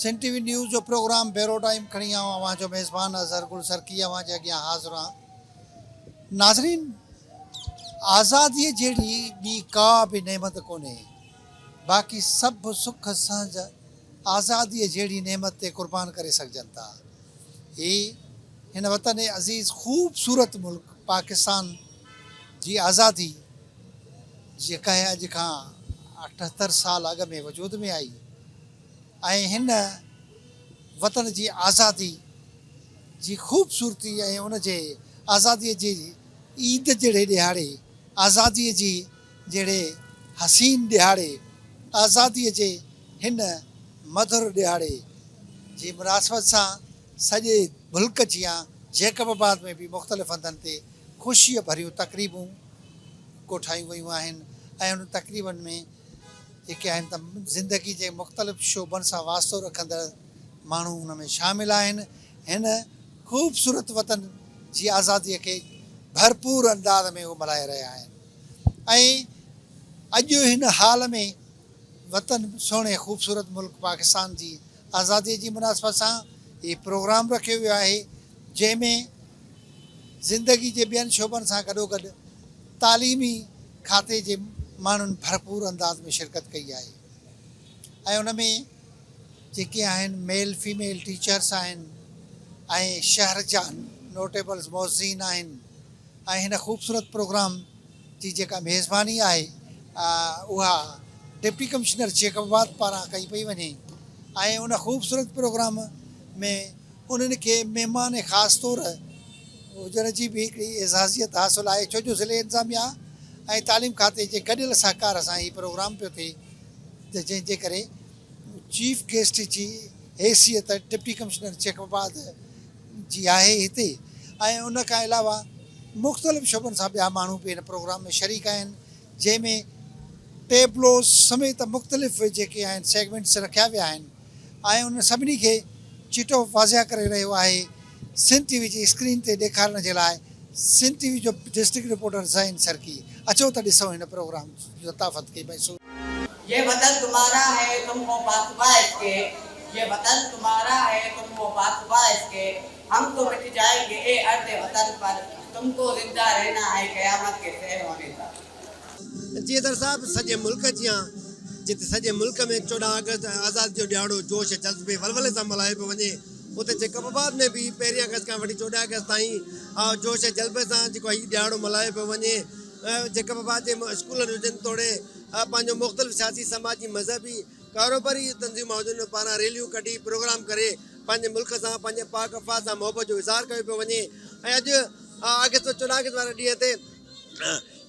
سنڌ ٽي V news جو programme بيرو time کڻي آئون اوهان جو ميزبان اظهر گل سرڪي اوهان جي اڳيان حاضر آهيان. ناظرين آزاديء جهڙي ٻي ڪا به نعمت ڪونهي، باقي سڀ سک سهنج آزاديء جهڙي نعمت تي قربان ڪري سگهجن ٿا. هي هن وطن عزيز خوبصورت ملڪ پاڪستان جي آزادي جيڪا اڄ کان 78 سال اڳ ۾ وجود ۾ آئي ۽ هن وطن جي آزادي جي خوبصورتي ۽ ان جي آزادي جي عيد جهڙي ڏهاڙي، آزادي جي جهڙي حسين ڏهاڙي، آزادي جي هن مڌر ڏهاڙي جي مناسبت سان سڄي ملڪ جيان جيڪب آباد ۾ به مختلف هنڌن تي خوشيء ڀريون تقريبون ڪوٺايون ويون آهن ۽ انهن تقريبن ۾ جيڪي آهن ته زندگي جي مختلف شعبن سان واسطو رکندڙ ماڻهو ان ۾ شامل آهن. هن خوبصورت وطن جي آزاديء کي ڀرپور انداز ۾ هو ملهائي رهيا آهن ۽ اڄ هن حال ۾ وطن سهڻي خوبصورت ملڪ پاڪستان جي آزاديء جي مناسبت سان هي پروگرام رکيو ويو آهي جنهن ۾ زندگي جي ٻين شعبن سان گڏوگڏ تعليمي کاتي جي ماڻهن ڀرپور انداز ۾ شرڪت ڪئي آهي ۽ ان ۾ جيڪي آهن ميل فيميل ٽيچرس آهن ۽ شهر جا نوٽيبلز معززين آهن ۽ هن خوبصورت پروگرام جي جيڪا ميزباني آهي اها ڊپٽي ڪمشنر جيڪب آباد پاران ڪئي پئي وڃي ۽ ان خوبصورت پروگرام ۾ انهن کي مهمان خاص طور هجڻ جي به هڪڙي اعزازيت حاصل آهي ڇو جو ضلعي انتظاميا ۽ تعليم کاتي جي گڏيل سهڪار سان هي پروگرام پيو ٿئي ته جنهن جي ڪري چيف گيسٽ جي حيثيت ڊپٽي ڪمشنر جيڪب آباد جي آهي هتي ۽ ان کان علاوه مختلف شعبن سان ٻيا ماڻهو به هن پروگرام ۾ شريڪ آهن جنهن ۾ ٽيبلوز سميت مختلف جيڪي آهن سيگمينٽس رکيا ويا آهن ۽ انهن سڀني کي چٽو واضح ڪري رهيو آهي سنڌ ٽي وي جي اسڪرين تي ڏيکارڻ جي لاء سنڌ ٽي وي جو ڊسٽرڪٽ رپورٽر زين سرڪي اچو ته ڏسون هن پروگرام جي لطافت کي محسوس. يه وطن تمهارا هي تم هو پاسبان اس ڪي يه وطن تمهارا هي تم هو پاسبان اس ڪي هم تو مٽ جائين گي اي ارض وطن پر تم ڪو زنده رهنا هي قيامت ڪي سير هوني تڪ. جيئن ته صاحب سڄي ملڪ جيان جتي سڄي ملڪ ۾ 14 آگسٽ آزادي جو ڏهاڙو جوش جذبي ولولي سان ملهايو پيو وڃي اتي جيڪب آباد ۾ به پهرين آگسٽ کان وٺي 14 آگسٽ تائين جوش ۽ جذبي سان جيڪو هي ڏهاڙو ملهايو پيو وڃي جيڪب آباد جي اسڪولن هجن توڙي پنهنجو مختلف سياسي سماجي مذهبي ڪاروباري تنظيمون هجن پاران ريليون ڪڍي پروگرام ڪري پنهنجي ملڪ سان پنهنجي پاڪ افواج سان محبت جو اظهار ڪيو پيو وڃي ۽ اڄ آگسٽ 14 آگسٽ واري ڏينهن تي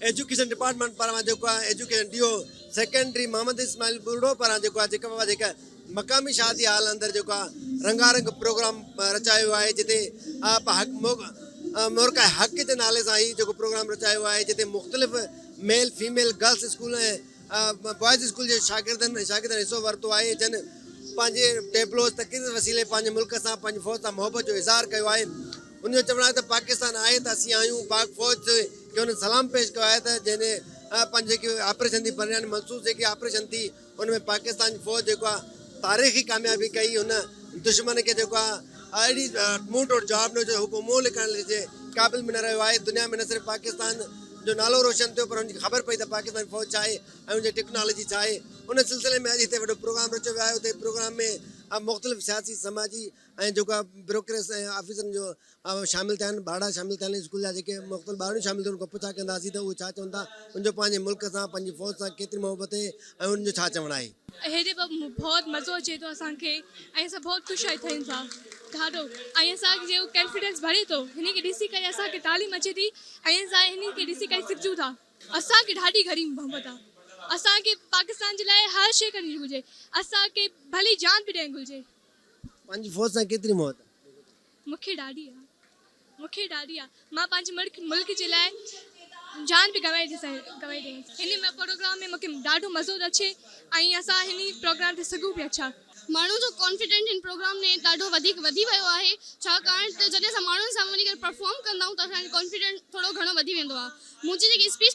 ايجوڪيشن ڊپارٽمينٽ پاران جيڪو آهي education D O secondary Muhammad Ismail Buriro پاران جيڪو آهي جيڪب آباد هڪ مقامي شادي هال اندر جيڪو آهي رنگا رنگ پروگرام رچايو ويو آهي جتي معرڪه حق جي نالي سان هي جيڪو پروگرام رچايو ويو آهي جتي مختلف male female girls school ۽ boys school جي شاگردن ۽ شاگردن حصو ورتو آهي جن پنهنجي ٽيبلوز تقرير وسيلي پنهنجي ملڪ سان پنهنجي فوج سان محبت جو اظهار ڪيو آهي ان جو چوڻ آهي ته پاڪستان آهي ته اسين آهيون، پاڪ فوج کي انهن سلام پيش ڪيو آهي ته جنهن پنهنجي جيڪي آپريشن ٿي بنيان منصوص جيڪي آپريشن ٿي ان ۾ پاڪستان جي فوج جيڪو آهي تاريخي ڪاميابي ڪئي هن دشمن کي جيڪو آهي اهڙي منهن ٽوڙ جواب ڏنو جو هو پوء منهن لڪائڻ جي قابل به نه رهيو آهي دنيا ۾ نه صرف پاڪستان جو نالو روشن ٿيو پر ان کي خبر پئي ته پاڪستان جي فوج ڇا آهي ۽ ان جي ٽيڪنالاجي ڇا آهي ان سلسلي ۾ اڄ هتي وڏو پروگرام رچيو ويو آهي اتي پروگرام ۾ مختلف سياسي سماجي ۽ جيڪو بيوروڪريس ۽ آفيسرن جو شامل ٿيا آهن ٻارڙا شامل ٿيا آهن اسڪول جا جيڪي مختلف ٻارڙيون شامل ٿيون ان کان پڇا ڪنداسين ته اهي ڇا چون ٿا ان جو پنهنجي ملڪ سان پنهنجي فوج سان ڪيتري محبت آهي ۽ انهن جو ڇا چوڻ آهي. هيڏي به بهت مزو اچي ٿو اسان کي ۽ اسان بهت خوش ٿيون ٿا ڏاڍو ۽ اسان جو ڪانفيڊنس ڀري ٿو هن کي ڏسي ڪري اسان کي تعليم اچي ٿي ۽ اسان هن کي ڏسي ڪري سکجون ٿا اسان کي ڏاڍي گهڻي محبت آ اسان کي پاڪستان جي لاء هر شي ڪرڻي گهرجي اسان کي ڀلي جان به ڏيڻ گهرجي. پنهنجي فوج سان ڪيتري محبت آ؟ مون کي ڏاڍي آ مون کي ڏاڍي آ مان پنهنجي ملڪ ملڪ جي لاء جان به گوائي ڏي گوائي ڏيان هن پروگرام ۾ مون کي ڏاڍو مزو ٿو اچي ۽ اسان هن پروگرام تي سگهون به اڇا. ماڻهن جو ڪانفيڊنٽ هن پروگرام ۾ ڏاڍو وڌيڪ وڌي ويو آهي ڇاڪاڻ ته جڏهن اسان ماڻهن سان وڃي ڪري پرفارم ڪندا آهيون ته اسان جو ڪانفيڊنٽ ٿورو گهڻو وڌي ويندو آهي منهنجي جيڪي اسپيچ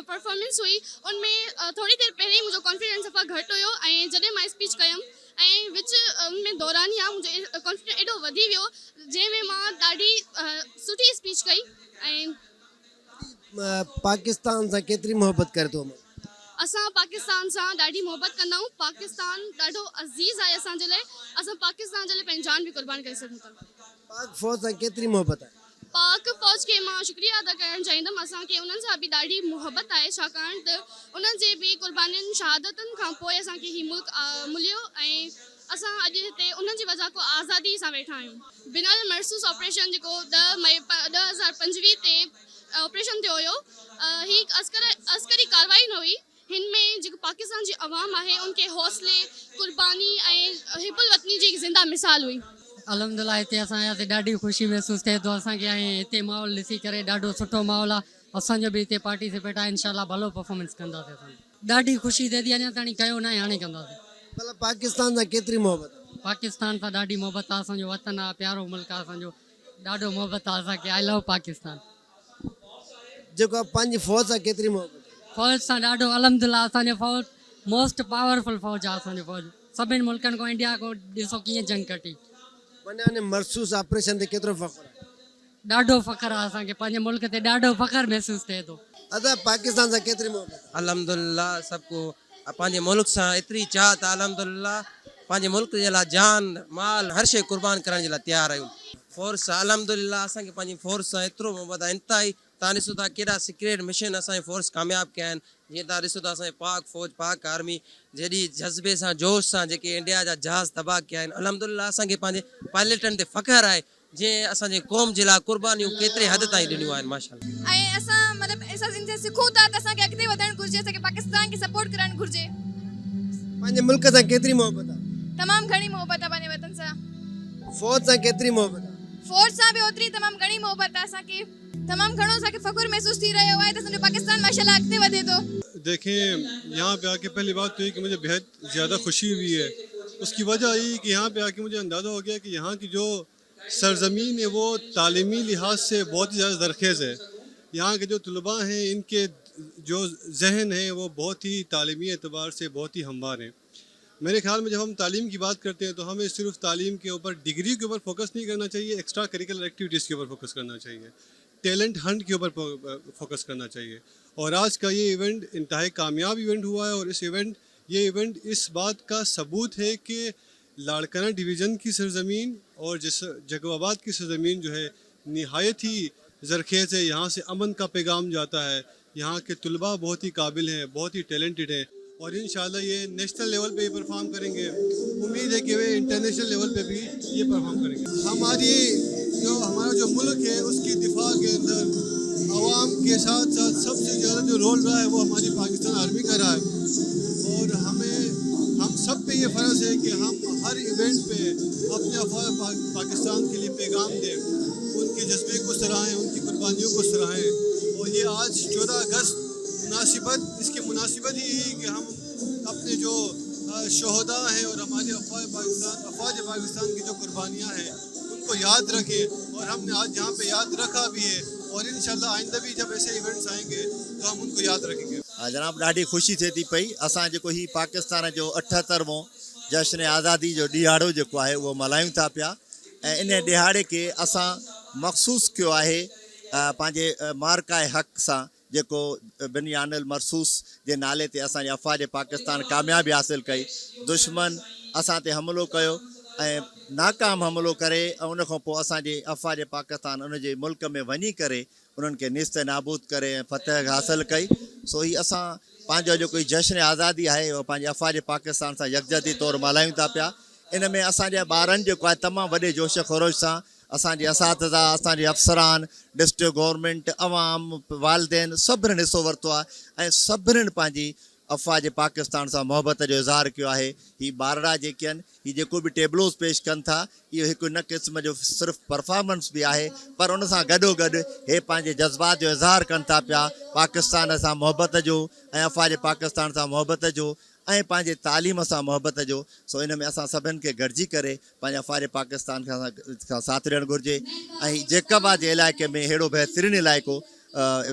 پرفارمنس هئي ان ۾ ٿوري دير پهرين منهنجو ڪانفيڊنس صفا گهٽ هيو ۽ جڏهن مان اسپيچ ڪيم ۽ وچ ۾ دورانيه منهنجو ڪانفيڊنس ايڏو وڌي ويو جنهن ۾ مان ڏاڍي سٺي اسپيچ ڪئي ۽ پاڪستان سان ڪيتري محبت ڪري ٿو امن؟ اسان پاڪستان سان ڏاڍي محبت ڪندا آهيون پاڪستان ڏاڍو عزيز آهي اسان جي لاء اسان پاڪستان جي لاء پنهنجي جان به قربان ڪري سگهون ٿا. پاڪ فوج سان ڪيتري محبت آهي؟ پاڪ فوج کي مان شڪريه ادا ڪرڻ چاهيندم اسان کي انهن سان به ڏاڍي محبت آهي ڇاڪاڻ ته انهن جي به قربانين شهادتن کان پوء اسان کي هي ملڪ مليو ۽ اسان اڄ هتي انهن جي وجه کان آزادي سان ويٺا آهيون. بنان المرصوص آپريشن جيڪو ڏهه مئي 2025 تي آپريشن ٿيو هيو هي هڪ عسڪري ڪارروائي نه هئي هن ۾ جيڪو پاڪستان جي عوام آهي ان کي حوصلي، قرباني ۽ حب الوطني جي هڪ زنده مثال هئي. الحمدلله هتي اسان آياسين ڏاڍي خوشي محسوس ٿئي ٿو اسان کي ۽ هتي ماحول ڏسي ڪري ڏاڍو سٺو ماحول آ اسان جو به هتي پارٽيسپيٽ آ انشاء الله ڀلو پرفارمنس ڪنداسين اسان ڏاڍي خوشي ٿئي ٿي اڃا تاڻي ڪيو ناهي هاڻي ڪنداسين. ڀلا پاڪستان سان ڪيتري محبت آ. پاڪستان سان ڏاڍي محبت آ اسان جو وطن آ پيارو ملڪ آ اسان جو ڏاڍو محبت آ اسان کي آئي لو پاڪستان. جيڪو آ پنهنجي فوج سان ڪيتري محبت آ. فوج سان ڏاڍو الحمدلله اسان جو فوج موسٽ پاورفل فوج آ اسان جو فوج سڀن ملڪن کان انڊيا کان ڏسو ڪيئن جنگ کٽي. بنيان مرصوص آپريشن تي ڪيترو فخر آ. ڏاڍو فخر آ اسان کي پنهنجي ملڪ تي ڏاڍو فخر محسوس ٿئي ٿو. ادا پاڪستان سان ڪيتري محبت آ. الحمدلله سڀ ڪو پنهنجي ملڪ سان ايتري چاهت آ الحمدلله پنهنجي ملڪ جي لاء جان مال هر شي قربان ڪرڻ جي لاء تيار آهيون فورس سان الحمدلله اسان کي پنهنجي فورس سان ايترو محبت آ انتهائي توهان ڏسو ٿا ڪيڏا سيڪريٽ مشن اسان جي فورس ڪامياب ڪيا آهن جيئن توهان ڏسو ٿا اسان جي پاڪ فوج پاڪ آرمي جيڏي جذبي سان جوش سان جيڪي انڊيا جا جهاز تباهه ڪيا آهن الحمدلله اسان کي پنهنجي پائليٽن تي فخر آهي جنهن اسان جي قوم جي لاء قربانيون ڪيتري حد تائين ڏنيون آهن ماشاءالله. ۽ اسان مطلب اسان ان سان سکون ٿا ته اسان کي اڳتي وڌڻ گهرجي اسان کي پاڪستان کي سپورٽ ڪرڻ گهرجي. پنهنجي ملڪ سان ڪيتري محبت آ. تمام گهڻي محبت آ پنهنجي وطن سان. فوج سان ڪيتري محبت آ. فوج سان به اوتري تمام گهڻي محبت آ اسان کي تمام گهڻو اسان کي فخر محسوس ٿي رهيو آهي ته اسان جو پاڪستان ماشاءالله اڳتي وڌي ٿو. ديکين يهان پي آ ڪي پهلي بات تو يي ڪي مجهي بيحد زياده خوشي هئي هي اس ڪي وجه يي ڪي يهان پي آ ڪي مجهي اندازه هو گيا ڪي يهان ڪي جو سرزمين هي وو تعليمي لحاظ سي بهت هي زياده زرخيز هي يهان ڪي جو طلبا هين ان ڪي جو ذهن هي وو بهت هي تعليمي اعتبار سي بهت هي هموار هين ميري خيال ۾ جب هم تعليم ڪي بات ڪرتي هين تو همين صرف تعليم ڪي اوپر ڊگري ڪي اوپر فوڪس نهين ڪرنا چاهيي ايڪسٽرا ڪريڪولر ايڪٽيوٽيز ڪي اوپر فوڪس ڪرنا چاهيي ٽيلنٽ هنٽ ڪي اوپر فوڪس ڪرنا چاهيي اور آج ڪا يي ايونٽ انتهائي ڪامياب ايونٽ هوا هي اور اس ايونٽ يي ايونٽ اس بات ڪا ثبوت هي ڪي لاڙڪاڻا ڊويزن ڪي سرزمين اور جس جيڪب آباد ڪي سرزمين جو هي نهايت هي زرخيز هي يهان سي امن ڪا پيغام جاتا هي يهان ڪي طلبا بهت هي قابل هين بهت هي ٽيلنٽيڊ هين اور ان شاء الله يي نيشنل ليول پي پرفارم ڪرين گي اميد هي ڪي وي انٽرنيشنل ليول پي بي يي پرفارم ڪرين گي. هماري جو همارا جو ملڪ هي اس ڪي دفاع ڪي اندر عوام ڪي ساٿ ساٿ سب سي زياده جو رول رها هي وو هماري پاڪستان آرمي ڪا رها هي اور همي هم سب پي يي فرض هي ڪي هم هر ايونٽ پي اپني افواج پاڪستان ڪي ليي پيغام دين ان ڪي جذبي ڪو سراهين ان ڪي قربانيون ڪو سراهين اور يي آج 14 اگست مناسبت اس ڪي مناسبت هي هي ڪي هم اپني جو شهدا هين اور هماري افواج پاڪستان افواج پاڪستان ڪي جو قربانيان هين ان ڪو ياد رکين اور هم ني آج يهان پي ياد رکا بي هي اور ان شاء الله آئنده بي جب ايسي ايونٽس آئين گي تو هم ان ڪو ياد رکين گي. جناب ڏاڍي خوشي ٿئي ٿي پئي اسان جيڪو هي پاڪستان جو 78 وون جشن آزادي جو ڏيهاڙو جيڪو آهي اهو ملهايون ٿا پيا ۽ انهي ڏهاڙي کي اسان مخصوص ڪيو آهي پنهنجي معرڪه حق سان جيڪو بنيان المرصوص جي نالي تي اسان جي افواج پاڪستان ڪاميابي حاصل ڪئي دشمن اسان تي حملو ڪيو ۽ ناڪام حملو ڪري ۽ ان کان پوء اسان جي افواج پاڪستان ان جي ملڪ ۾ وڃي ڪري انهن کي نيست نابود ڪري ۽ فتح حاصل ڪئي سو هي اسان پنهنجو جيڪو هي جشن آزادي آهي اهو پنهنجي افواج پاڪستان سان يڪجهتي طور ملهايون ٿا پيا ان ۾ اسان جي ٻارن جيڪو آهي تمام وڏي جوش خروش سان اسان جي اساتذه اسان جي افسران ڊسٽرڪٽ گورنمينٽ عوام والدين سڀني حصو ورتو آهي ۽ سڀني پنهنجي افواج پاڪستان سان محبت جو اظهار ڪيو آهي هي ٻارڙا جيڪي آهن هي جيڪو به ٽيبلوز پيش ڪن ٿا اهو هڪ ان قسم جو صرف پرفارمنس به آهي پر ان سان گڏو گڏ هي پنهنجي جذبات جو اظهار ڪن ٿا پيا پاڪستان سان محبت جو ۽ افواج پاڪستان سان محبت جو ۽ پنهنجي تعليم سان محبت جو سو ان ۾ اسان سڀن کي گڏجي ڪري پنهنجي افواج پاڪستان کان ساٿ ڏيڻ گهرجي ۽ جيڪب آباد جي علائقي ۾ ههڙو بهترين علائقو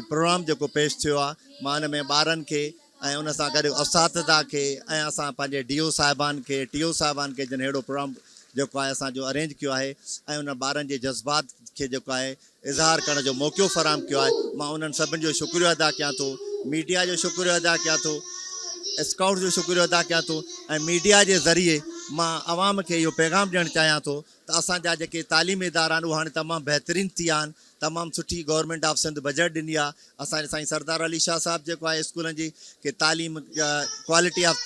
پروگرام جيڪو پيش ٿيو آهي مان ان ۾ ٻارن کي ۽ ان سان گڏ اساتذه کي ۽ اسان پنهنجي ڊي او صاحبان کي ٽي او صاحبان کي جن ههڙو پروگرام جيڪو آهي اسان جو ارينج ڪيو آهي ۽ انهن ٻارن جي جذبات کي جيڪو آهي اظهار ڪرڻ جو موقعو فراهم ڪيو آهي مان انهن سڀن جو شڪريو ادا ڪيان ٿو ميڊيا جو شڪريو ادا ڪيان ٿو اسڪائوٽس جو شڪريو ادا ڪيان ٿو ۽ ميڊيا جي ذريعي مان عوام کي اهو پيغام ڏيڻ چاهيان ٿو ته اسان جا جيڪي تعليمي ادارا آهن اهي هاڻي تمام بهترين ٿي ويا آهن تمام سٺي گورنمينٽ آف سنڌ بجيٽ ڏني آهي اسان جي سائين سردار علي شاهه صاحب جيڪو آهي اسڪولن جي کي تعليم ڪوالٽي آف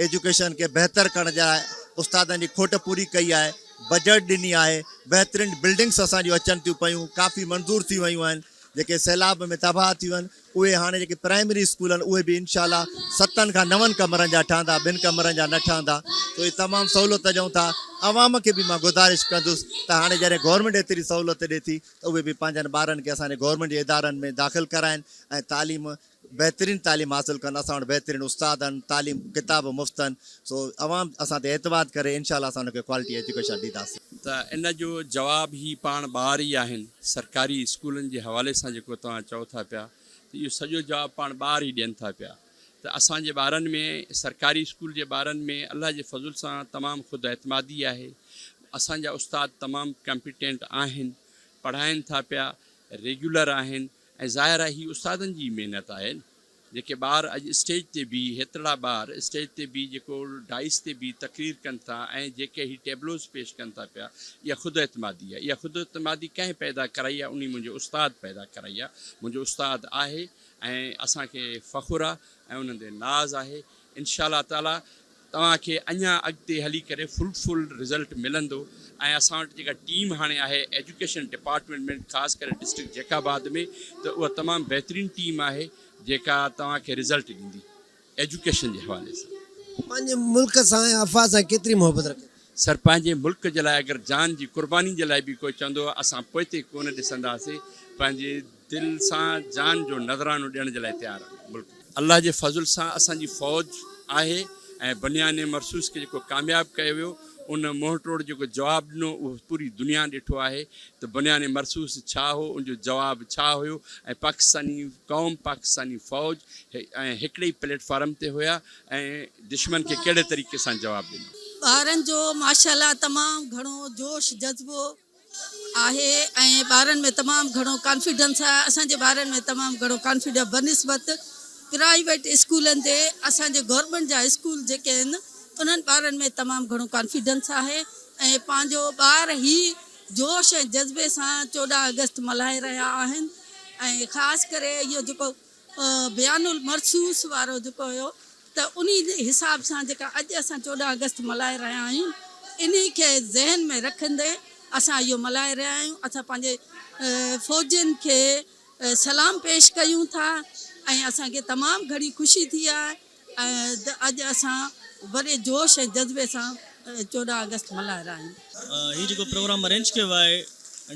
ايجوڪيشن کي بهتر ڪرڻ جي لاء استادن جي کوٽ پوري ڪئي آهي بجيٽ ڏني آهي بهترين بلڊنگس اسان جون اچن ٿيون پيون ڪافي منظور ٿي ويون آهن جيڪي سيلاب ۾ تباهه ٿيون آهن اهي هاڻي جيڪي پرائمري اسڪول آهن اهي به انشاء الله ستن کان نون ڪمرن جا ٺهندا ٻن ڪمرن جا نه ٺهندا سو اهي تمام سهولت ڏيون ٿا عوام کي به مان گذارش ڪندس ته هاڻي جڏهن گورنمينٽ ايتري سهولت ڏي ٿي ته اهي به پنهنجن ٻارن کي اسان جي گورنمينٽ جي ادارن ۾ داخل ڪرائن ۽ تعليم بهترين تعليم حاصل ڪن اسان وٽ بهترين استاد آهن تعليم ڪتاب مفت آهن سو عوام اسان تي اعتماد ڪري انشاء الله اسان ان کي ڪوالٽي ايجوڪيشن ڏينداسين. ته ان جو جواب هي پاڻ ٻار ئي آهن سرڪاري اسڪولن جي حوالي سان جيڪو توهان چئو ٿا پيا ته اهو سڄو جواب پاڻ ٻار ئي ڏين ٿا پيا ته اسان جي ٻارن ۾ سرڪاري اسڪول جي ٻارن ۾ الله جي فضل سان تمام خود اعتمادي آهي اسان جا استاد تمام ڪمپيٽنٽ آهن پڙهائين ٿا پيا ريگيولر آهن ۽ ظاهر آهي هي استادن جي ئي محنت آهي نه جيڪي ٻار اڄ اسٽيج تي بيهي هيترڙا ٻار اسٽيج تي بيهي جيڪو ڊائس تي بيهي تقرير ڪن ٿا ۽ جيڪي هي ٽيبلوز پيش ڪن ٿا پيا اها خود اعتمادي آهي اها خود اعتمادي ڪنهن پيدا ڪرائي آهي انهي منهنجي استاد پيدا ڪرائي آهي منهنجو استاد آهي ۽ اسان کي فخر آهي ۽ انهن تي ناز آهي انشاء الله تعالي توهان کي اڃا اڳتي هلي ڪري فروٽفل رزلٽ ملندو ۽ اسان وٽ جيڪا ٽيم هاڻي آهي ايجوڪيشن ڊپارٽمينٽ ۾ خاص ڪري ڊسٽرڪٽ جيڪب آباد ۾ ته اها تمام بهترين ٽيم آهي جيڪا توهان کي رزلٽ ڏيندي ايجوڪيشن جي حوالي سان. پنهنجي ملڪ سان ۽ افواهه سان ڪيتري محبت رکي ٿو؟ سر پنهنجي ملڪ جي لاء اگر جان جي قرباني جي لاء به ڪوئي چوندو اسان پوئتي ڪونه ڏسنداسي پنهنجي دل سان جان جو نذرانو ڏيڻ جي لاء تيار آهيون ملڪ. الله جي فضل سان اسان جي فوج آهي ۽ بنيان مرصوص کي جيڪو ڪامياب ڪيو ويو ان منهن ٽوڙ جيڪو جواب ڏنو اهو پوري دنيا ڏٺو آهي ته بنيان مرصوص ڇا هو ان جو جواب ڇا هيو ۽ پاڪستاني قوم پاڪستاني فوج ۽ هڪڙي ئي پليٽ فارم تي هيا ۽ دشمن کي ڪهڙي طريقي سان جواب ڏنو. ٻارن جو ماشاءالله تمام گهڻو جوش جذبو آهي ۽ ٻارن ۾ تمام گهڻو ڪانفيڊنس آهي اسان جي ٻارن ۾ تمام گهڻو ڪانفيڊنس بنسبت پرائيويٽ اسڪولن جي اسان جي گورنمينٽ جا اسڪول جيڪي آهن انهن ٻارن ۾ تمام گهڻو ڪانفيڊنس آهي ۽ پنهنجو ٻار هي جوش ۽ جذبي سان 14 آگسٽ ملهائي رهيا آهن ۽ خاص ڪري اهو جيڪو بيان المرصوص وارو جيڪو هيو ته انهي حساب سان جيڪا اڄ اسان 14 آگسٽ ملهائي رهيا آهيون انهي کي ذهن ۾ رکندي اسان اهو ملهائي رهيا آهيون اسان پنهنجي فوجين کي سلام پيش ڪيون ٿا ۽ اسان کي تمام گهڻي خوشي ٿي آهي ۽ اڄ اسان وڏي جوش ۽ جذبي سان 14 آگسٽ ملهائي رهيا آهيون. هي جيڪو پروگرام ارينج ڪيو آهي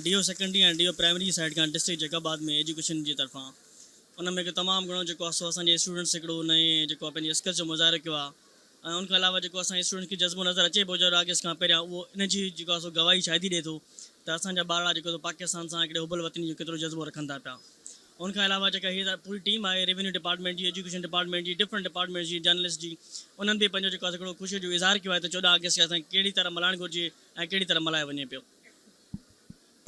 D O secondary ۽ D O primary جي سائيڊ کان ڊسٽرڪٽ جيڪب آباد ۾ ايجوڪيشن جي طرفان ان ۾ هڪ تمام گهڻو جيڪو آهي سو اسان جي اسٽوڊنٽس هڪڙو نئين جيڪو آهي پنهنجي اسڪلز جو مظاهرو ڪيو آهي ۽ ان کان علاوه جيڪو اسان جي اسٽوڊنٽس کي جذبو نظر اچي پيو چوڏهن آگسٽ کان پهريان اهو ان جي جيڪو آهي سو گواهي شاهدي ڏئي ٿو ته اسان جا ٻارڙا جيڪو سو پاڪستان سان هڪڙي حب الوطني جو ڪيترو جذبو رکن ٿا پيا ان کان علاوه جيڪا هي پوري ٽيم آهي ريونيو ڊپارٽمينٽ جي ايجوڪيشن ڊپارٽمينٽ جي ڊفرنٽ ڊپارٽمينٽس جي جرنلسٽ جي انهن به پنهنجو جيڪو آهي هڪڙو خوشي جو اظهار ڪيو آهي ته 14 آگسٽ کي اسان کي ڪهڙي طرح ملهائڻ گهرجي ۽ ڪهڙي طرح ملهايو وڃي پيو.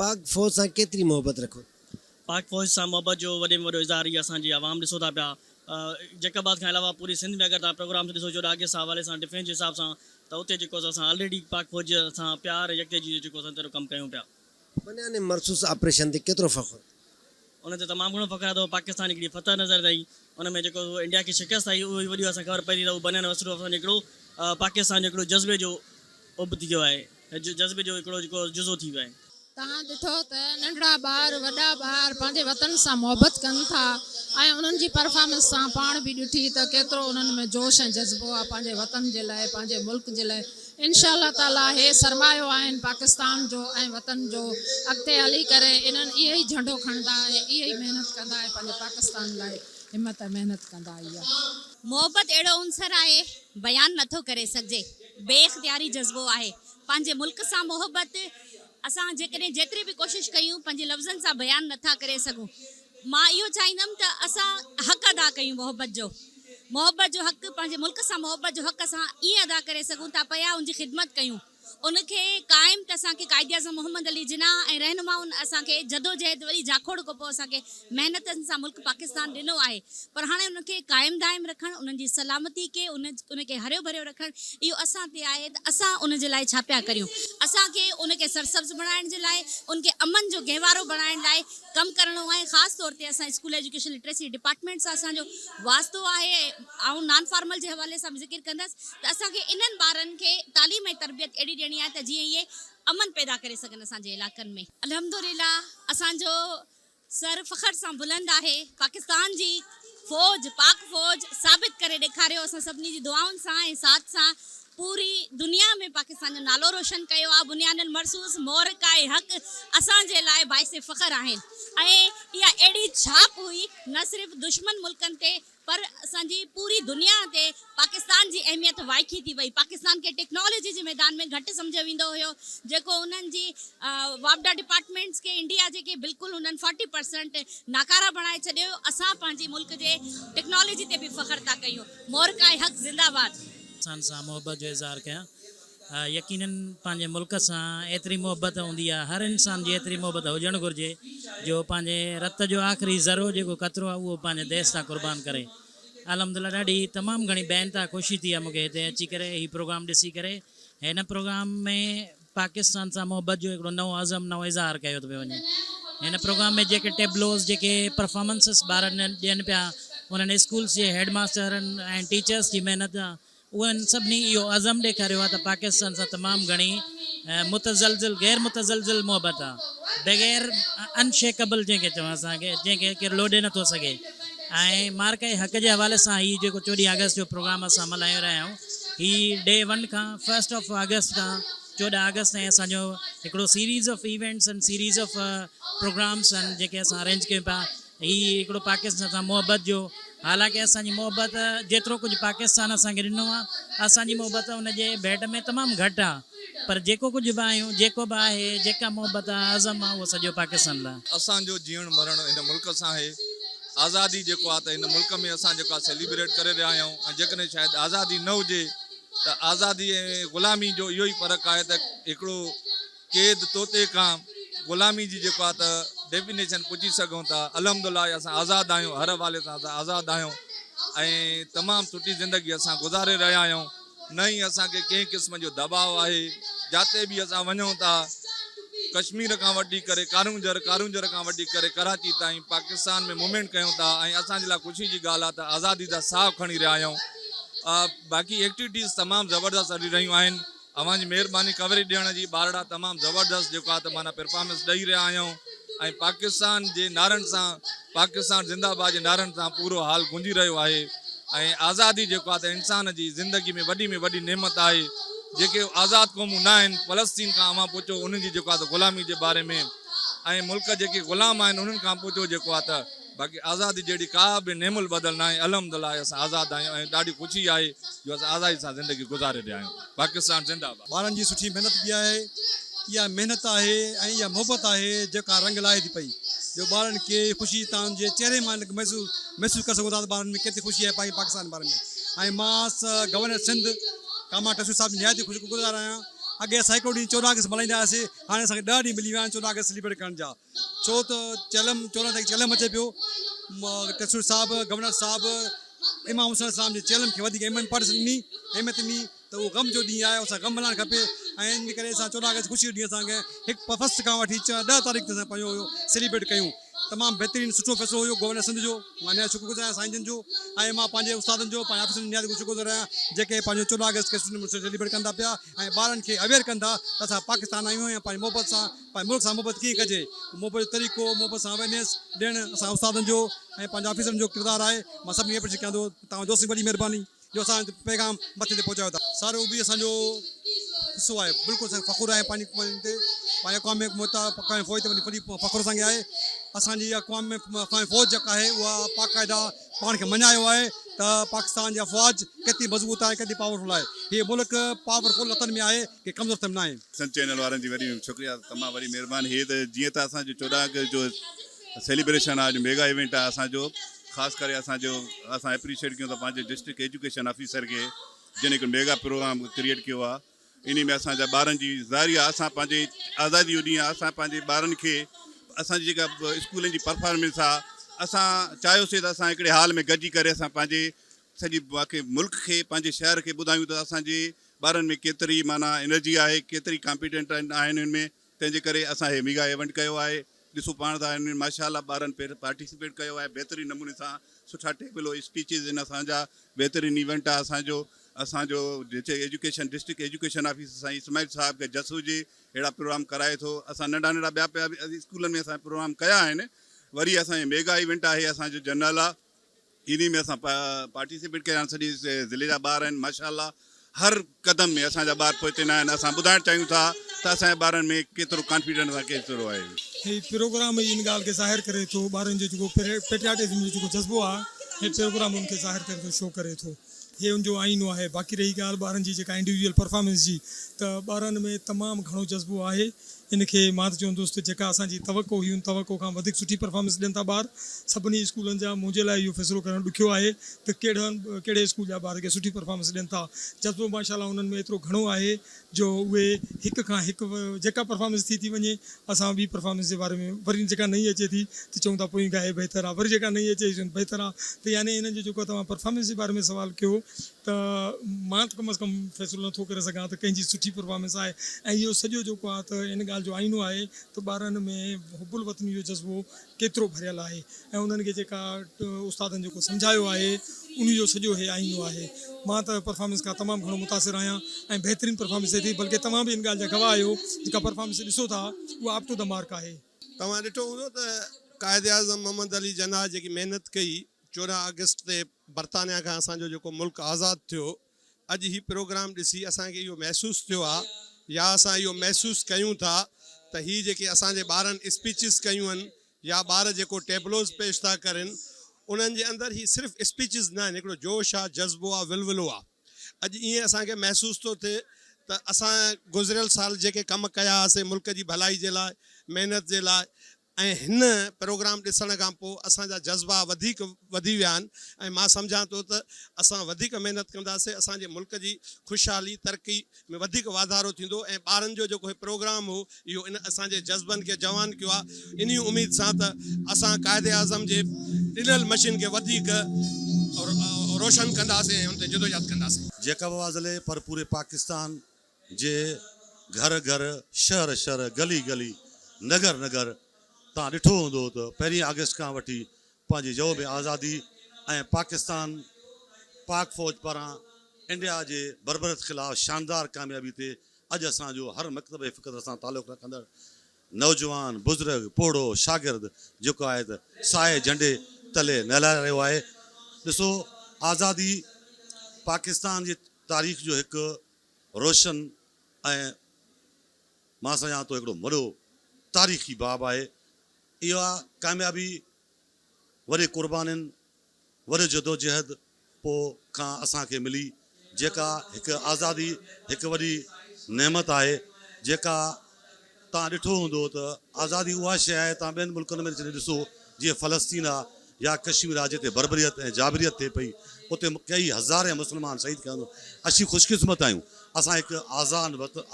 پاڪ فوج سان ڪيتري محبت رکو ٿا؟ پاڪ فوج سان محبت جو وڏي ۾ وڏو اظهار هي اسان جي عوام ڏسو ٿا پيا جيڪب آباد کان علاوه پوري سنڌ ۾ اگر توهان پروگرامس ڏسو 14 آگسٽ سان حوالي سان ڊفينس جي حساب سان ته اتي جيڪو اسان آلريڊي پاڪ فوج سان پيار ۽ يڪجهتي جو جيڪو اسان تيرو ڪم ڪيون پيا. بنيان مرصوص آپريشن تي ڪيترو فخر؟ ان تي تمام گهڻو فخر آهي ته پاڪستان هڪڙي فتح نظر آئي ان ۾ جيڪو انڊيا کي شڪست آئي اهو ئي وڏي اسان کي خبر پئي ٿي ته اهو بنيان مرصوص اسان جو هڪڙو پاڪستان جو هڪڙو جذبي جو اڀ ٿي ويو آهي جذبي جو هڪڙو جيڪو جزو ٿي ويو آهي. توهان ڏٺو ته ننڍڙا ٻار وڏا ٻار پنهنجي وطن سان محبت ڪن ٿا ۽ انهن جي پرفارمنس سان پاڻ به ڏٺي ته ڪيترو انهن ۾ جوش ۽ جذبو آهي پنهنجي وطن جي لاء پنهنجي ملڪ جي لاء انشاء الله تعالي هي سرمايو آهن پاڪستان جو ۽ وطن جو اڳتي هلي ڪري انهن اهي ئي جهنڊو کڻندا ۽ اهي ئي محنت ڪندا ۽ پنهنجي پاڪستان لاء همت ۽ محنت ڪندا اها. محبت اهڙو عنصر آهي بيان نٿو ڪري سگهجي بي اختياري جذبو آهي پنهنجي ملڪ سان محبت اسان جيڪڏهن جيتري به ڪوشش ڪيون پنهنجي لفظن سان بيان نٿا ڪري سگهون مان اهو چاهيندم ته اسان حق ادا ڪيون محبت جو محبت جو حق پنهنجي ملڪ سان محبت جو حق اسان ائين ادا ڪري سگهون ٿا پيا ان جي خدمت ڪيون ان کي قائم ته اسان کي قائداعظم محمد علي جناح ۽ رهنمائن اسان کي جدوجهد وڏي جاکوڙ کان پوء اسان کي محنتن سان ملڪ پاڪستان ڏنو آهي پر هاڻي انهن کي قائم دائم رکڻ انهن جي سلامتي کي ان کي هريو ڀريو رکڻ اهو اسان تي آهي ته اسان ان جي لاء ڇا پيا ڪريون اسان کي ان کي سرسبز بڻائڻ جي لاء ان کي امن جو گهوارو بڻائڻ لاء ڪم ڪرڻو آهي خاص طور تي اسان اسڪول ايجوڪيشن لٽريسي ڊپارٽمينٽ سان اسان جو واسطو آهي ۽ آئون نان فارمل جي حوالي سان به ذڪر ڪندس ته اسان کي انهن ٻارن کي تعليم ۽ تربيت اهڙي ڏيڻي آهي ته جيئن اهي امن پيدا ڪري سگهن اسان جي علائقن ۾. الحمدلله اسان جو سر فخر سان بلند آهي پاڪستان جي فوج پاڪ فوج ثابت ڪري ڏيکاريو اسان سڀني جي دعائن سان ۽ ساٿ سان پوري دنيا ۾ پاڪستان جو نالو روشن ڪيو آهي بنيان المرصوص معرڪه حق اسان جي لاء باعث فخر آهن ۽ اها اهڙي ڇاپ هئي نه صرف دشمن ملڪن تي پر اسان جي پوري دنيا تي پاڪستان جي اهميت وائکي ٿي وئي. پاڪستان کي ٽيڪنالاجي جي ميدان ۾ گهٽ سمجهيو ويندو هيو جيڪو انهن جي واپڊا ڊپارٽمينٽس کي انڊيا جي کي بلڪل انهن فورٽي پرسنٽ ناڪاره بڻائي ڇڏيو هيو. اسان پنهنجي ملڪ جي ٽيڪنالاجي تي به فخر ٿا ڪيون. معرڪه حق زنده باد. پاڪستان سان محبت جو اظهار ڪيان. يقينن پنهنجي ملڪ سان ايتري محبت هوندي آهي هر انسان جي ايتري محبت هجڻ گهرجي جو پنهنجي رت جو آخري ذرو جيڪو قطرو آهي اهو پنهنجي ديس تان قربان ڪري الحمدلله ڏاڍي تمام گهڻي بي انتها خوشي ٿي آهي مونکي هتي اچي ڪري هي پروگرام ڏسي ڪري هن پروگرام ۾ پاڪستان سان محبت جو هڪڙو نئون عزم نئون اظهار ڪيو ٿو پيو وڃي هن پروگرام ۾ جيڪي ٽيبلوز جيڪي پرفارمنسز ٻار ڏين پيا انهن اسڪولس جي هيڊ ماسترن ۽ ٽيچرس جي محنت انهن سڀني اهو عزم ڏيکاريو آهي ته پاڪستان سان تمام گهڻي متزلزل غير متزلزل محبت آهي بغير انشيڪبل جنهن کي چون اسان کي جنهن کي ڪير لوڏي نٿو سگهي ۽ معرڪه حق جي حوالي سان هي جيڪو چوڏهين آگسٽ جو پروگرام اسان ملهائي رهيا آهيون هي ڊي ون کان فرسٽ آف آگسٽ کان 14 آگسٽ تائين اسان جو هڪڙو series of events and series of programmes آهن جيڪي اسان ارينج ڪيون پيا هي هڪڙو پاڪستان سان محبت جو حالانڪه اسان جي محبت جيترو ڪجهه پاڪستان اسان کي ڏنو آهي اسان جي محبت ان جي ڀيٽ ۾ تمام گهٽ آهي پر جيڪو ڪجهه به آهيون جيڪو به آهي جيڪا محبت آهي عزم آهي اهو سڄو پاڪستان لاء. اسان جو جيئڻ مرڻ هن ملڪ سان آهي آزادي جيڪو آهي ته هن ملڪ ۾ اسان جيڪو آهي سيليبريٽ ڪري رهيا آهيون ۽ جيڪڏهن شايد آزادي نه هجي ته آزادي ۽ غلامي جو اهو ئي فرق آهي ته هڪڙو قيد طوطي کان غلامي جي جيڪو آهي ته ڊيفينيشن پڇي سگهون ٿا الحمد لله اسان آزاد آهيون هر حوالي سان اسان آزاد آهيون ۽ تمام سٺي زندگي اسان گذاري رهيا آهيون نه ئي اسان کي ڪنهن قسم جو دٻاء آهي جاتي به اسان وڃون ٿا ڪشمير کان وٺي ڪري ڪارونجهر ڪارونجهر کان وٺي ڪري ڪراچي تائين پاڪستان ۾ موومينٽ ڪيون ٿا ۽ اسان جي لاء خوشي جي ڳالهه آهي ته آزادي جا ساهه کڻي رهيا آهيون باقي ايڪٽيوٽيز تمام زبردست هلي رهيون آهن اوهان جي مهرباني ڪوريج ڏيڻ جي ٻارڙا تمام زبردست جيڪو آهي ته معنيٰ پرفارمنس ڏئي رهيا آهيون ۽ پاڪستان جي نعرن سان پاڪستان زنده باد جي نعرن سان پورو هال گونجي رهيو آهي ۽ آزادي جيڪو آهي ته انسان جي زندگي ۾ وڏي ۾ وڏي نعمت آهي جيڪي آزاد قومون نه آهن فلسطين کان اوهان پڇو انهن جي جيڪو آهي ته غلامي جي باري ۾ ۽ ملڪ جيڪي غلام آهن انهن کان پڇو جيڪو آهي ته باقي آزادي جهڙي ڪا به نعم البدل ناهي الحمد الله اسان آزاد آهيون ۽ ڏاڍي خوشي آهي جو اسان آزادي سان زندگي گذاري رهيا آهيون پاڪستان زنده آباد. ٻارن جي سٺي محنت به آهي اها محنت آهي ۽ اها محبت آهي جيڪا رنگ لاهي ٿي پئي جو ٻارن کي خوشي تان جي چهري مان محسوس محسوس ڪري سگهو ٿا ته ٻارن ۾ ڪيتري خوشي آهي پنهنجي پاڪستان باري ۾ ۽ مان گورنر سنڌ ڪامران ٽيسوري صاحب جي نهايت ئي شڪر گذار آهيان اڳي اسان هڪڙو ڏينهن 14 آگسٽ ملهائيندا هياسي هاڻي اسان کي ڏهه ڏينهن ملي ويا آهن 14 آگسٽ سيليبريٽ ڪرڻ جا. ڇو ته چهلم 14 تاريخ چهلم اچي پيو ٽيسوري صاحب گورنر صاحب امام حسين عليه السلام جي چهلم کي وڌيڪ امپارٽنس ڏني اهميت ڏني ته اهو غم جو ڏينهن آهي اسان غم ملهائڻ کپي ۽ ان ڪري اسان 14 آگسٽ خوشي جو ڏينهن اسان کي هڪ فرسٽ کان وٺي 10 تاريخ تائين اسان پنهنجو اهو سيليبريٽ ڪيون تمام بهترين سٺو فيصلو هيو گورنر سنڌ جو مان نهايت شڪر گذار آهيان سائين جن جو ۽ مان پنهنجي استادن جو پنهنجي آفيسرن جو نهايت شڪر گذار آهيان جيڪي پنهنجو 14 آگسٽ کي سٺي نموني سيليبريٽ ڪن ٿا پيا ۽ ٻارن کي اويئر ڪن ٿا ته اسان پاڪستان آهيون ۽ پنهنجي محبت سان پنهنجي ملڪ سان محبت ڪيئن ڪجي، محبت جو طريقو، محبت سان اويرنيس ڏيڻ اسان استادن جو ۽ پنهنجي آفيسرن جو ڪردار آهي، مان سڀني کي اپريشيٽ ڪيان ٿو، توهان دوستن جي وڏي مهرباني جو اسان جو پيغام مٿي تي پهچايو ٿا. سر اهو به اسان جو حصو آهي، بلڪل اسان کي فخر آهي پنهنجي قوم تي، پنهنجي اقوام متحده اقوام فوج تي وڏي فخر اسان کي آهي، اسان جي اقوام اقوام فوج جيڪا آهي اها باقاعده پاڻ کي مڃايو آهي ته پاڪستان جي افواج ڪيتري مضبوط آهي ڪيتري پاورفل آهي، هي ملڪ پاورفل هٿن ۾ آهي ڪي ڪمزور هٿن ۾ ناهي. سنڌ چينل وارن جي وڏي شڪريه تمام وڏي مهرباني هي ته جيئن ته اسان جو 14 آگسٽ جو سيليبريشن آهي اڄ ميگا ايونٽ آهي اسان جو خاص ڪري اسان جو اسان اپريشيٽ ڪيون ٿا پنهنجي ڊسٽرڪٽ ايجوڪيشن آفيسر کي جن هڪ ميگا پروگرام ڪريئيٽ ڪيو آهي انهي ۾ اسان جا ٻارن جي ظاهري آهي اسان پنهنجي آزادي جو ڏينهن آهي اسان پنهنجي ٻارن کي اسان جي جيڪا اسڪولن جي پرفارمنس آهي اسان چاهيوسي ته اسان هڪڙي هال ۾ گڏجي ڪري اسان پنهنجي سڄي باقي ملڪ کي پنهنجي شهر کي ٻڌايون ته اسان جي ٻارن ۾ ڪيتري معنيٰ انرجي آهي ڪيتري ڪامپيٽنٽ آهن ان ۾ تنهن جي ڪري اسان هي ميگا ايونٽ ڪيو آهي ڏسو پاڻ ٿا ان ۾ ماشاء الله ٻارن پارٽيسپيٽ ڪيو آهي بهترين نموني سان سٺا ٽيبلو اسپيچز آهن اسان جا بهترين ايونٽ آهي اسان جو اسان جو جتي ايجوڪيشن ڊسٽرڪٽ ايجوڪيشن آفيسر سائين اسماعيل صاحب کي جس هجي اهڙا پروگرام ڪرائي ٿو اسان ننڍا ننڍا ٻيا پيا به اسڪولن ۾ اسان پروگرام ڪيا آهن وري اسان جو ميگا ايونٽ آهي اسان جو جنرل آهي انهي ۾ اسان پارٽيسپيٽ ڪيا آهن سڄي ضلعي جا ٻار آهن ماشاء الله هر قدم ۾ اسان جا ٻار پوئتي نه آهن اسان ٻڌائڻ چاهيون ٿا ته اسان جي ٻارن ۾ ڪيترو ڪانفيڊنس آهي ڪيترو آهي. هي پروگرام ئي ان ڳالهه کي ظاهر ڪري ٿو ٻارن جو جيڪو پيٽرياٽزم جو جيڪو جذبو آهي هي پروگرام ان کي ظاهر ڪري ٿو شو ڪري ٿو هي ان جو آئينو آهي باقي رهي ڳالهه ٻارن جي جيڪا انڊيويجوئل پرفارمنس جي ته ٻارن ۾ تمام گهڻو جذبو آهي ان کي مان ته چوندس ته جيڪا اسان جي توقع هئي ان توقع کان وڌيڪ سٺي پرفارمنس ڏين ٿا ٻار سڀني اسڪولن جا منهنجي لاء اهو فيصلو ڪرڻ ڏکيو آهي ته ڪهڙن ڪهڙي اسڪول جا ٻار ڪي سٺي پرفارمنس ڏين ٿا جذبو ماشاء الله انهن ۾ ايترو گهڻو آهي جو اهي هڪ کان هڪ جيڪا پرفارمنس ٿي ٿي وڃي اسان ٻي پرفارمنس جي باري ۾ وري جيڪا نئين اچي ٿي ته چئون ٿا پوئين کان هي بهتر آهي وري جيڪا نئين اچي ٿي بهتر آهي ته يعني انهن جو جيڪو توهان پرفارمنس جي باري ۾ سوال ڪيو ته مان ته ڪم از ڪم فيصلو نٿو ڪري سگهان ته ڪنهن جي سٺي پرفارمنس آهي ۽ اهو سڄو جيڪو آهي ته ان ڳالهه جو آئينو آهي ته ٻارن ۾ حب الوطني جو جذبو ڪيترو ڀريل آهي ۽ انهن کي جيڪا استادن جيڪو سمجهايو آهي ان جو سڄو هي آئينو آهي مان ته پرفارمنس کان تمام گهڻو متاثر آهيان ۽ بهترين پرفارمنس ٿئي ٿي بلڪه توهان به ان ڳالهه جا گواهه آهيو جيڪا پرفارمنس ڏسو ٿا اها اپ ٽو the mark آهي. توهان ڏٺو هوندو ته قائداعظم محمد علي جناح جيڪي محنت ڪئي 14 آگسٽ تي برطانيا کان اسان جو جيڪو ملڪ آزاد ٿيو اڄ هي پروگرام ڏسي اسان کي اهو محسوس ٿيو آ يا اسان اهو محسوس ڪيون ٿا ته هي جيڪي اسان جي ٻارن اسپيچز ڪيون آهن يا ٻار جيڪو ٽيبلوز پيش ٿا ڪرين انهن جي اندر هي صرف اسپيچز نه آهن هڪڙو جوش آ جذبو آ ولولو آ اڄ ائين اسان کي محسوس ٿو ٿئي ته اسان گذريل سال جيڪي ڪم ڪيا هئاسي ملڪ جي ڀلائي جي لاء محنت جي لاء ۽ هن پروگرام ڏسڻ کان پوء اسان جا جذبا وڌيڪ وڌي ويا آهن ۽ مان سمجهان ٿو ته اسان وڌيڪ محنت ڪنداسين اسان جي ملڪ جي خوشحالي ترقي ۾ وڌيڪ واڌارو ٿيندو ۽ ٻارن جو جيڪو هي پروگرام هو اهو ان اسان جي جذبن کي جوان ڪيو آهي انهي اميد سان ته اسان قائد اعظم جي ڏنل مشن کي وڌيڪ روشن ڪنداسين ۽ ان تي جدوجهد ڪنداسين. جيڪب آباد ضلعي پر پوري پاڪستان جي گهر گهر، شهر شهر، گلي گلي، نگر نگر تان ڏٺو هوندو ته پهرين آگسٽ کان وٺي پنهنجي يوم آزادي ۽ پاڪستان پاڪ فوج پاران انڊيا جي بربريت خلاف شاندار ڪاميابي تي اڄ اسان جو هر مڪتب فڪر سان تعلق رکندڙ نوجوان، بزرگ، پوڙهو، شاگرد جيڪو آهي ته سائي جهنڊي تلي نهلائي رهيو آهي. ڏسو آزادي پاڪستان جي تاريخ جو هڪ روشن ۽ مان سمجهان ٿو هڪڙو وڏو تاريخي باب آهي. اها ڪاميابي وڏي قربانين، وڏي جدوجهد پوء کان اسان کي ملي، جيڪا هڪ آزادي هڪ وڏي نعمت آهي، جيڪا توهان ڏٺو هوندو ته آزادي اها شيء آهي توهان ٻين ملڪن ۾ جڏهن ڏسو جيئن فلسطين آ يا ڪشمير آ جتي بربريت ۽ جابريت ٿئي پئي اتي ڪئي هزارين مسلمان شهيد ڪيا ويندا اسين خوش قسمت آهيون اسان هڪ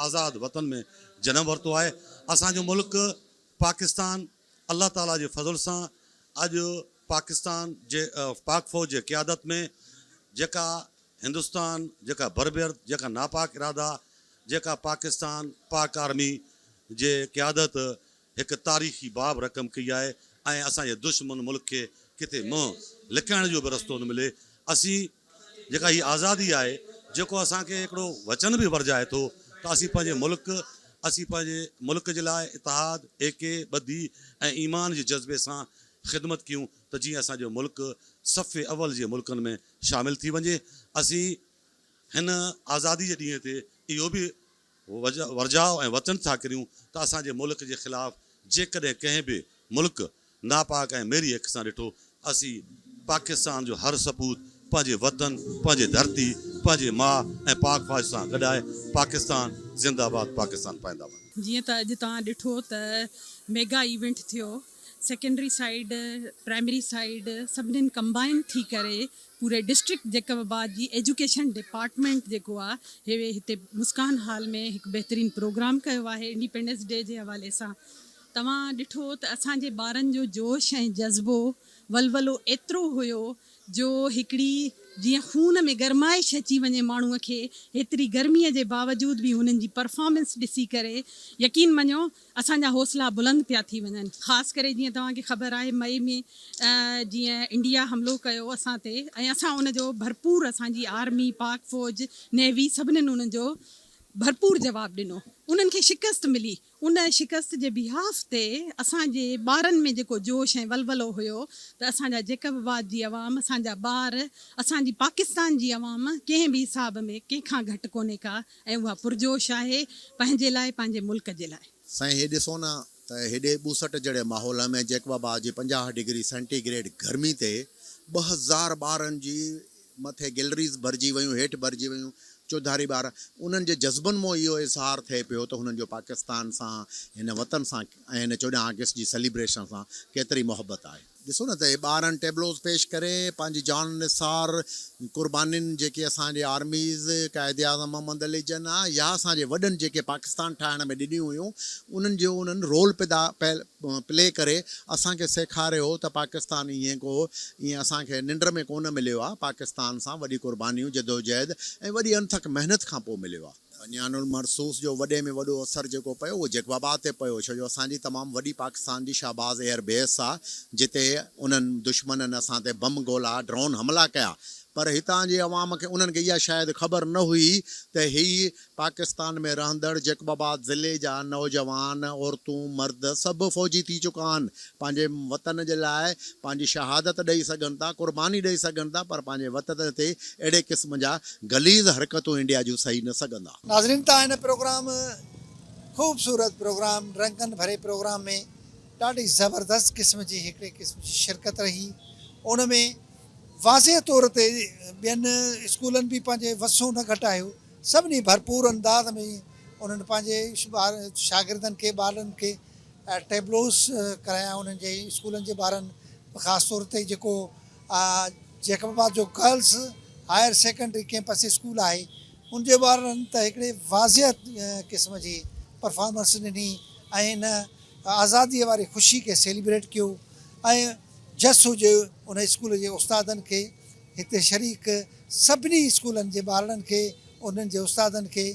آزاد وطن ۾ جنم ورتو آهي اسان جو ملڪ پاڪستان الله تعالي جي فضل سان اڄ پاڪستان جي پاڪ فوج جي قيادت ۾ جيڪا هندستان جيڪا بربريت جيڪا ناپاڪ ارادا جيڪا پاڪستان پاڪ آرمي جي قيادت هڪ تاريخي باب رقم ڪئي آهي ۽ اسان جي دشمن ملڪ کي ڪٿي منهن لڪائڻ جو به رستو نه ملي اسين جيڪا هي آزادي آهي جيڪو اسان کي هڪڙو وچن به ورجائي ٿو ته اسين پنهنجي ملڪ اسين پنهنجي ملڪ جي لاء اتحاد ايڪي ٻڌي ۽ ايمان جي جذبي سان خدمت ڪيون ته جيئن اسان جو ملڪ صف اول جي ملڪن ۾ شامل ٿي وڃي. اسين هن آزادي جي ڏينهن تي اهو به ورجاء ۽ وچن ٿا ڪريون ته اسان جي ملڪ جي خلاف جيڪڏهن ڪنهن به ملڪ ناپاڪ ۽ ميري اک سان ڏٺو، اسين پاڪستان جو هر سپوت پنهنجي وطن، پنهنجي ڌرتي، پنهنجي ماء ۽ پاڪ فوج سان گڏ آهي. پاڪستان زنده باد، پاڪستان پائنده باد. جيئن ته اڄ توهان ڏٺو ته ميگا ايونٽ ٿيو. سيڪنڊري سائيڊ پرائمري سائيڊ سڀنين ڪمبائن ٿي ڪري پوري ڊسٽرڪٽ جيڪب آباد جي ايجوڪيشن ڊپارٽمينٽ جيڪو آ هي هتي مسڪان هال ۾ هڪ بهترين پروگرام ڪيو آهي انڊيپينڊنس ڊي جي حوالي سان توهان ڏٺو ته اسان جي ٻارن جو جوش ۽ جذبو ولولو ايترو هيو جو هڪڙي جيئن خون ۾ گرمائش اچي وڃي ماڻهوء کي ايتري گرميء جي باوجود به هنن جي پرفارمنس ڏسي ڪري يقين مڃو اسان جا حوصلا بلند پيا ٿي وڃن خاص ڪري جيئن توهان کي خبر آهي مئي ۾ جيئن انڊيا حملو ڪيو اسان تي ۽ اسان ان جو ڀرپور اسان جي آرمي پاڪ فوج نيوي سڀنين انهن جو ڀرپور جواب ڏنو انهن کي شڪست ملي ان شڪست جي بيهاف تي اسان جي ٻارن ۾ جيڪو جوش ۽ ولولو هيو ته اسان جا جيڪب آباد جي عوام، اسان جا ٻار، اسان جي پاڪستان جي عوام ڪنهن به حساب ۾ ڪنهن کان گهٽ ڪونهي ڪا ۽ اها پرجوش آهي پنهنجي لاء پنهنجي ملڪ جي لاء. سائين هي ڏسو نه ته هيڏي ٻوسٽ جهڙي ماحول ۾ جيڪب آباد جي 50 ڊگري سينٽي گريڊ گرمي تي 2000 ٻارن جي مٿي گيلريز ڀرجي ويون، هيٺ ڀرجي ويون، چوڌاري ٻار، انهن جي جذبن مان اهو اظهار ٿئي پيو ته هنن جو پاڪستان سان، هن وطن سان ۽ هن 14 آگسٽ جي سيليبريشن سان ڪيتري محبت آهي. ڏسو نه ته هي ٻارن ٽيبلوز پيش ڪري پنهنجي جان نثار قربانين جيڪي اسان جي آرميز، قائد اعظم محمد علي جناح يا اسان جي وڏن جيڪي پاڪستان ٺاهڻ ۾ ڏنيون هيون انهن جو انهن رول پيدا پلي ڪري اسان کي سيکاريو ته پاڪستان ائين ڪو ائين اسان کي ننڊ ۾ ڪونه مليو آ، پاڪستان سان وڏي قربانيون، جدوجهد ۽ وڏي انٿڪ محنت کان پوء مليو آ. بنيان المرصوص جو وڏي ۾ وڏو اثر جيڪو پيو اهو جيڪب آباد تي پيو ڇو جو اسان جي تمام وڏي پاڪستان جي شهباز ايئر بيس آ جتي انهن دشمنن اسان تي بم گولا ڊرون حملا ڪيا پر هتان جي عوام کي انهن کي اها شايد خبر نه هئي ته هي پاڪستان ۾ رهندڙ جيڪب آباد ضلعي جا نوجوان، عورتون، مرد سڀ فوجي ٿي چڪا آهن، پنهنجي وطن جي لاء پنهنجي شهادت ڏئي سگهن ٿا، قرباني ڏئي سگهن ٿا پر پنهنجي وطن تي اهڙي قسم جا غليظ حرڪتون انڊيا جون سهي نه سگهندا. ناظرين تان هن پروگرام خوبصورت پروگرام رنگن ڀري پروگرام ۾ ڏاڍي زبردست قسم جي هڪڙي قسم جي شرڪت رهي ان ۾ واضح طور تي ٻين اسڪولن به پنهنجي وسون نه گهٽايو سڀني ڀرپور انداز ۾ انهن پنهنجي شاگردن کي ٻارڙن کي ٽيبلوز ڪرايا انهن جي اسڪولن جي ٻارن خاص طور تي جيڪو جيڪب آباد جو girls higher secondary campus school آهي ان جي ٻارڙن ته هڪڙي واضح قسم جي پرفارمنس ڏني ۽ ان آزادي واري خوشي کي سيليبريٽ ڪيو ۽ جس هجي ان اسڪول جي استادن کي هتي شريڪ سڀني اسڪولن جي ٻارڙن کي انهن جي استادن کي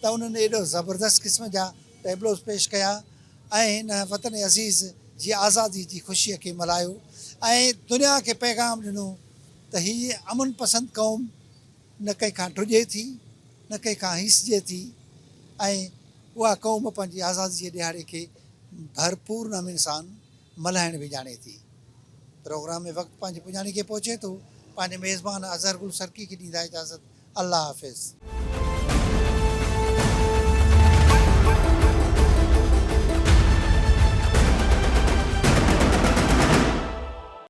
ته انهن ايڏو زبردست قسم جا ٽيبلوز پيش ڪيا ۽ هن وطن عزيز جي آزادي جي خوشيء کي ملهايو ۽ دنيا کي پيغام ڏنو ته هي امن پسند قوم نه ڪنهن کان ڊڄي ٿي نه ڪنهن کان هيسجي ٿي ۽ اها قوم پنهنجي آزادي جي ڏهاڙي کي ڀرپور نموني سان ملهائڻ به ڄاڻي ٿي. پروگرام ۾ وقت پنهنجي پڄاڻي کي پهچي ٿو. پنهنجي ميزبان اظهر گل سرڪي کي ڏيندا اجازت. الله حافظ.